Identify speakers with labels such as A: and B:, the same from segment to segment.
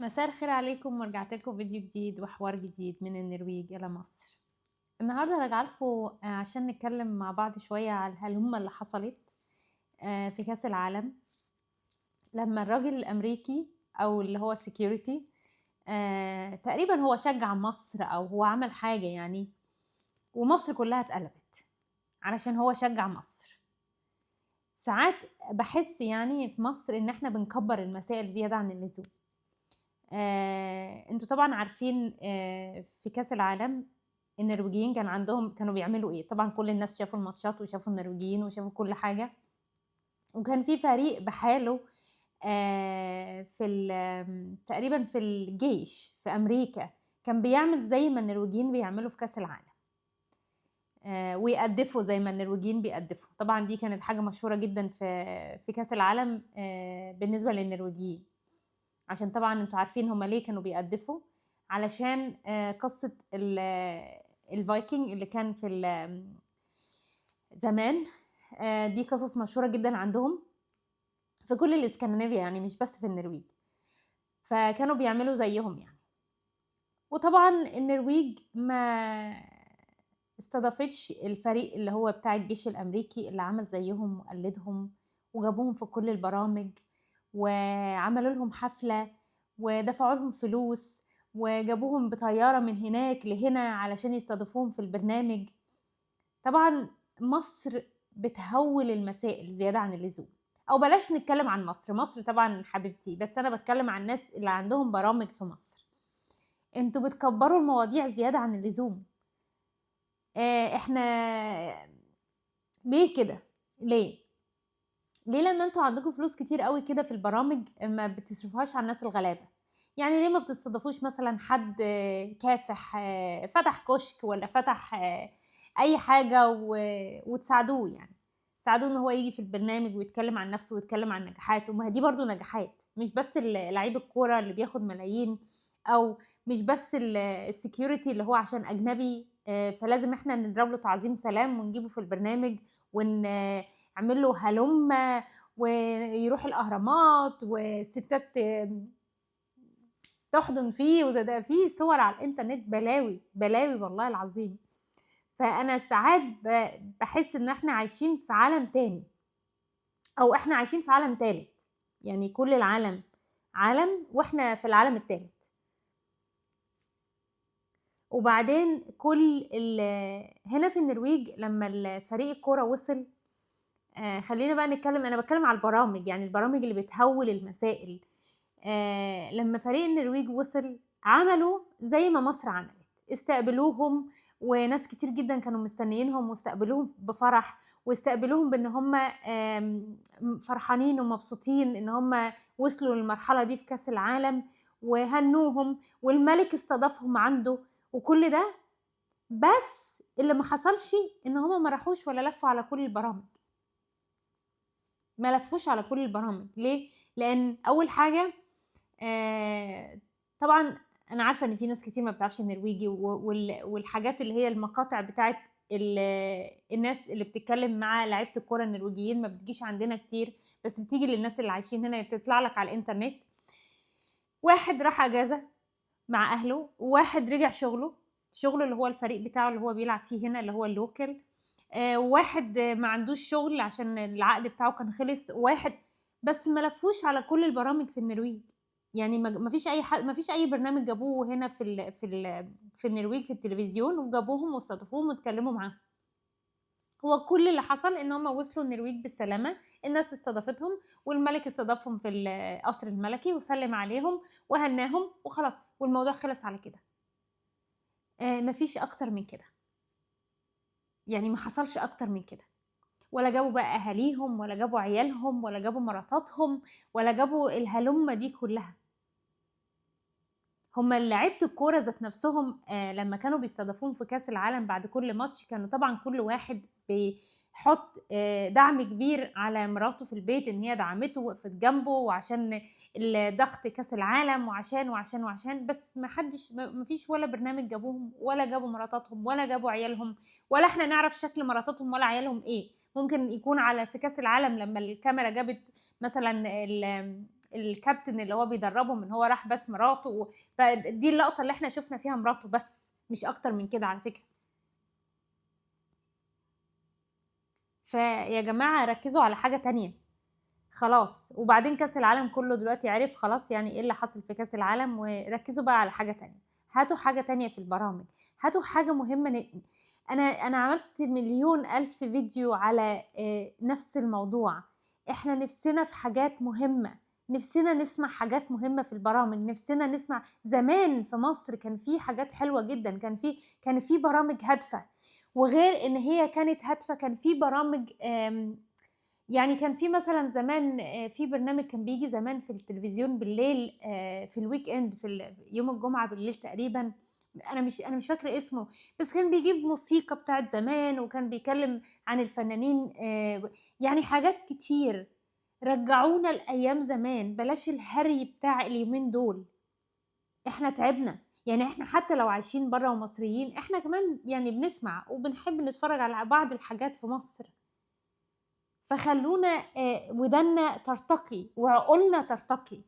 A: مساء الخير عليكم، ورجعت لكم فيديو جديد وحوار جديد من النرويج إلى مصر. النهارده راجعه لكم عشان نتكلم مع بعض شوية على الهلمه اللي حصلت في كاس العالم، لما الراجل الامريكي او اللي هو security تقريبا هو شجع مصر او هو عمل حاجة يعني، ومصر كلها اتقلبت علشان هو شجع مصر. ساعات بحس يعني في مصر ان احنا بنكبر المسائل زيادة عن اللزوم. انتوا طبعا عارفين في كاس العالم النرويجيين كانوا بيعملوا ايه. طبعا كل الناس شافوا الماتشات وشافوا النرويجيين وشافوا كل حاجة، وكان في فريق بحاله في تقريبا في الجيش في امريكا كان بيعمل زي ما النرويجيين بيعملوا في كاس العالم، ويقدفوا زي ما النرويجيين بيقدفوا. طبعا دي كانت حاجة مشهورة جدا في كاس العالم بالنسبة للنرويجيين، عشان طبعا انتوا عارفين هما ليه كانوا بيقدفوا، علشان قصة الفايكنج اللي كان في زمان. دي قصص مشهورة جدا عندهم في كل الاسكندنافيا، يعني مش بس في النرويج، فكانوا بيعملوا زيهم يعني. وطبعا النرويج ما استضافتش الفريق اللي هو بتاع الجيش الامريكي اللي عمل زيهم وقلدهم وجابوهم في كل البرامج وعملوا لهم حفلة ودفعوا لهم فلوس وجابوهم بطيارة من هناك لهنا علشان يستضيفوهم في البرنامج. طبعا مصر بتهول المسائل زيادة عن اللزوم، أو بلاش نتكلم عن مصر، مصر طبعا حبيبتي، بس أنا بتكلم عن الناس اللي عندهم برامج في مصر. انتوا بتكبروا المواضيع زيادة عن اللزوم. احنا ليه كده؟ ليه؟ ليه لما انتوا عندكم فلوس كتير قوي كده في البرامج ما بتصرفوهاش على الناس الغلابة؟ يعني ليه ما بتستضيفوش مثلا حد كافح فتح كشك ولا فتح اي حاجة وتساعدوه، يعني تساعدوه ان هو يجي في البرنامج ويتكلم عن نفسه ويتكلم عن نجاحاته. ما هي دي برضو نجاحات، مش بس لعيب الكورة اللي بياخد ملايين، او مش بس ال security اللي هو عشان اجنبي فلازم احنا نضرب له تعظيم سلام ونجيبه في البرنامج ونعمل له هلمة ويروح الأهرامات والستات تحضن فيه وزي ده. فيه صور على الإنترنت بلاوي بلاوي والله العظيم. فأنا ساعات بحس إن احنا عايشين في عالم تاني، أو احنا عايشين في عالم تالت، يعني كل العالم عالم واحنا في العالم التالت. وبعدين كل هنا في النرويج لما الفريق الكورة وصل، خلينا بقى نتكلم، أنا بتكلم على البرامج، يعني البرامج اللي بتهول المسائل. لما فريق النرويج وصل عملوا زي ما مصر عملت، استقبلوهم، وناس كتير جدا كانوا مستنيينهم واستقبلوهم بفرح، واستقبلوهم بان هم فرحانين ومبسوطين ان هم وصلوا للمرحلة دي في كأس العالم، وهنوهم، والملك استضافهم عنده وكل ده. بس اللي ما حصلش ان هم ما راحوش ولا لفوا على كل البرامج، ما لفوش على كل البرامج. ليه؟ لان اول حاجة طبعا انا عارفه ان في ناس كتير ما بتعرفش النرويجي والحاجات اللي هي المقاطع بتاعت الناس اللي بتتكلم مع لعيبة الكورة النرويجيين ما بتجيش عندنا كتير، بس بتيجي للناس اللي عايشين هنا، بتطلع لك على الانترنت. واحد راح اجازه مع اهله، وواحد رجع شغله اللي هو الفريق بتاعه اللي هو بيلعب فيه هنا اللي هو ال local، واحد ما عندوش شغل عشان العقد بتاعه كان خلص، واحد بس ما لفوش على كل البرامج في النرويج. يعني ما فيش اي حد، ما فيش اي برنامج جابوه هنا في النرويج في التلفزيون وجابوهم واستضافوهم واتكلموا معاهم. هو كل اللي حصل ان هم وصلوا النرويج بالسلامة، الناس استضافتهم والملك استضافهم في القصر الملكي وسلم عليهم وهناهم وخلاص، والموضوع خلص على كده. ما فيش اكتر من كده، يعني ما حصلش اكتر من كده. ولا جابوا بقى اهاليهم، ولا جابوا عيالهم، ولا جابوا مراتاتهم، ولا جابوا الهلمه دي كلها. هما لعيبة الكورة ذات نفسهم لما كانوا بيستضافوهم في كاس العالم بعد كل ماتش، كانوا طبعا كل واحد بيحط دعم كبير على مراته في البيت ان هي دعمته ووقفت جنبه، وعشان الضغط كاس العالم، وعشان وعشان وعشان. بس ما حدش، ما فيش ولا برنامج جابوهم، ولا جابوا مراتاتهم، ولا جابوا عيالهم، ولا احنا نعرف شكل مراتاتهم ولا عيالهم ايه. ممكن يكون على في كاس العالم لما الكاميرا جابت مثلا الكابتن اللي هو بيدربهم ان هو راح بس مراته، فدي اللقطة اللي احنا شفنا فيها مراته بس، مش اكتر من كده على فكرة. فيا جماعة ركزوا على حاجة تانية خلاص. وبعدين كاس العالم كله دلوقتي عرف خلاص يعني ايه اللي حصل في كاس العالم، وركزوا بقى على حاجة تانية، هاتوا حاجة تانية في البرامج، هاتوا حاجة مهمة. انا عملت 1,000,000 فيديو على نفس الموضوع. احنا نفسنا في حاجات مهمة، نفسنا نسمع حاجات مهمة في البرامج، نفسنا نسمع. زمان في مصر كان في حاجات حلوة جدا، كان في برامج هادفة، وغير ان هي كانت هادفة كان في برامج، يعني كان في مثلا زمان، في برنامج كان بيجي زمان في التلفزيون بالليل، في ال weekend، في يوم الجمعة بالليل تقريبا، انا مش فاكره اسمه، بس كان بيجيب موسيقى بتاعت زمان، وكان بيتكلم عن الفنانين، يعني حاجات كتير. رجعونا لايام زمان، بلاش الهري بتاع اليومين دول، احنا تعبنا. يعني احنا حتى لو عايشين بره ومصريين، احنا كمان يعني بنسمع وبنحب نتفرج على بعض الحاجات في مصر. فخلونا ودنا ترتقي وعقولنا ترتقي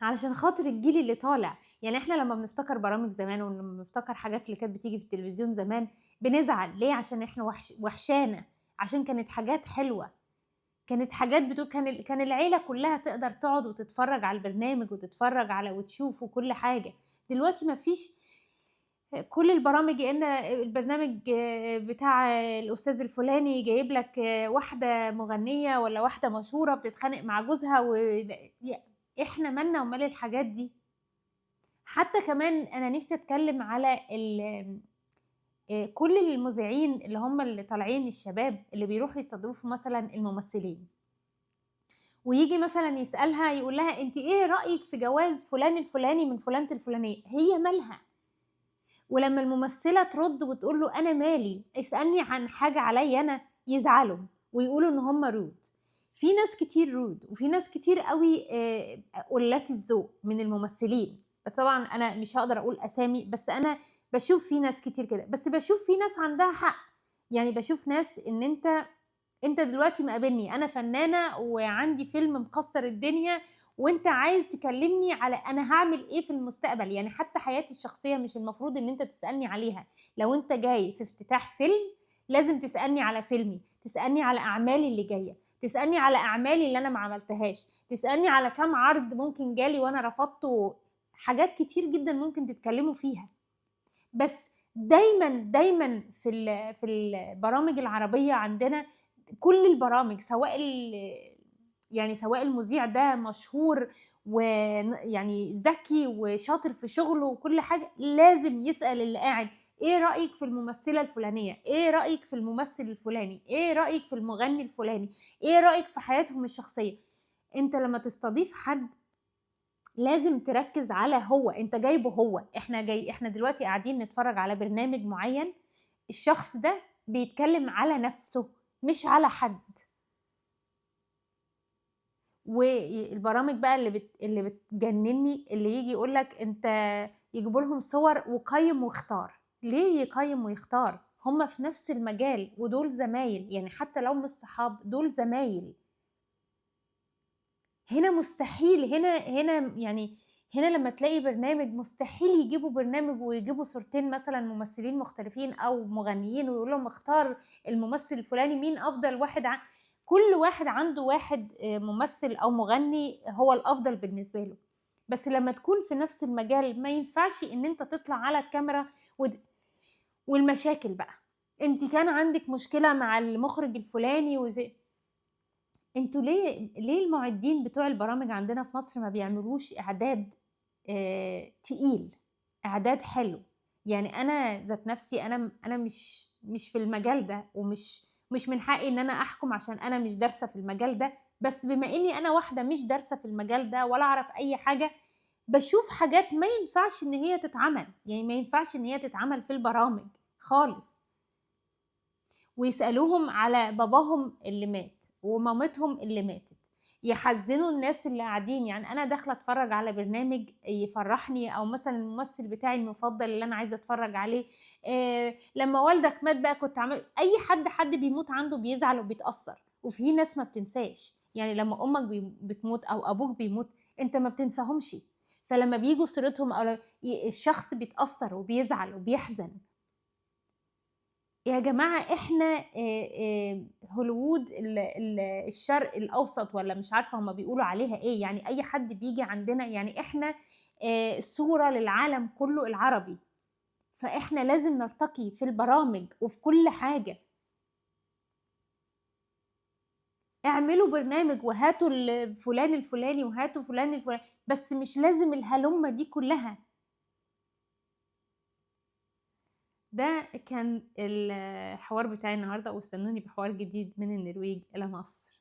A: علشان خاطر الجيل اللي طالع. يعني احنا لما بنفتكر برامج زمان ولما بنفتكر حاجات اللي كانت بتيجي في التلفزيون زمان بنزعل. ليه؟ عشان احنا وحشانة، عشان كانت حاجات حلوة، كانت حاجات بتقول، كان العيلة كلها تقدر تقعد وتتفرج على البرنامج وتتفرج على وتشوف وكل حاجة. دلوقتي ما فيش، كل البرامج ان البرنامج بتاع الأستاذ الفلاني جايب لك واحدة مغنية ولا واحدة مشهورة بتتخانق مع جوزها احنا مالنا ومال الحاجات دي. حتى كمان انا نفسي اتكلم على كل المذيعين اللي هم اللي طالعين الشباب اللي بيروحوا يستضيفوا مثلا الممثلين، ويجي مثلا يسألها يقول لها انت ايه رأيك في جواز فلان الفلاني من فلانة الفلانية، هي مالها؟ ولما الممثلة ترد وتقول له انا مالي، اسألني عن حاجة عليا انا، يزعلوا ويقولوا ان هم rude. في ناس كتير rude، وفي ناس كتير قوي قلات الذوق من الممثلين. طبعا انا مش هقدر اقول اسامي، بس انا بشوف في ناس كتير كده، بس بشوف في ناس عندها حق. يعني بشوف ناس ان انت دلوقتي مقابلني، انا فنانة وعندي فيلم مكسر الدنيا، وانت عايز تكلمني على انا هعمل ايه في المستقبل. يعني حتى حياتي الشخصية مش المفروض ان انت تسألني عليها. لو انت جاي في افتتاح فيلم لازم تسألني على فيلمي، تسألني على اعمالي اللي جاية، تسألني على اعمالي اللي انا ما عملتهاش، تسألني على كام عرض ممكن جالي وانا رفضته. حاجات كتير جدا ممكن تتكلموا فيها. بس دايما دايما في البرامج العربية عندنا، كل البرامج سواء يعني سواء المذيع ده مشهور ويعني ذكي وشاطر في شغله وكل حاجة، لازم يسأل اللي قاعد ايه رأيك في الممثلة الفلانية، ايه رأيك في الممثل الفلاني، ايه رأيك في المغني الفلاني، ايه رأيك في حياتهم الشخصية. انت لما تستضيف حد لازم تركز على هو انت جايبه، هو احنا دلوقتي قاعدين نتفرج على برنامج معين، الشخص ده بيتكلم على نفسه مش على حد. والبرامج بقى اللي بتجنني، اللي يجي يقول لك انت يجيبوا لهم صور وقيم واختار. ليه يقيم ويختار؟ هما في نفس المجال ودول زمايل، يعني حتى لو مش صحاب دول زمايل. هنا مستحيل، هنا يعني هنا لما تلاقي برنامج مستحيل يجيبوا برنامج ويجيبوا صورتين مثلا ممثلين مختلفين او مغنيين ويقول لهم اختار الممثل الفلاني مين افضل واحد. كل واحد عنده واحد ممثل او مغني هو الافضل بالنسبة له. بس لما تكون في نفس المجال ما ينفعش ان انت تطلع على الكاميرا والمشاكل بقى، انت كان عندك مشكلة مع المخرج الفلاني وزي انتوا ليه المعدين بتوع البرامج عندنا في مصر ما بيعملوش اعداد تقيل، اعداد حلو؟ يعني انا ذات نفسي انا مش في المجال ده، ومش مش من حقي ان انا احكم عشان انا مش دارسه في المجال ده، بس بما اني انا واحدة مش دارسه في المجال ده ولا اعرف اي حاجة، بشوف حاجات ما ينفعش ان هي تتعمل، يعني ما ينفعش ان هي تتعمل في البرامج خالص. ويسألوهم على باباهم اللي مات ومامتهم اللي ماتت، يحزنوا الناس اللي قاعدين. يعني انا داخله اتفرج على برنامج يفرحني، او مثلا الممثل بتاعي المفضل اللي انا عايزه اتفرج عليه، لما والدك مات بقى كنت عامل اي حد بيموت عنده بيزعل وبيتاثر، وفي ناس ما بتنساش. يعني لما امك بتموت او ابوك بيموت انت ما بتنساهمش، فلما بيجوا سيرتهم او الشخص بيتاثر وبيزعل وبيحزن. يا جماعة احنا هوليوود الشرق الاوسط، ولا مش عارفه هما بيقولوا عليها ايه، يعني اي حد بيجي عندنا، يعني احنا صوره للعالم كله العربي، فاحنا لازم نرتقي في البرامج وفي كل حاجة. اعملوا برنامج وهاتوا فلان الفلاني وهاتوا فلان الفلاني، بس مش لازم الهلمة دي كلها. ده كان الحوار بتاعي النهاردة، واستنوني بحوار جديد من النرويج إلى مصر.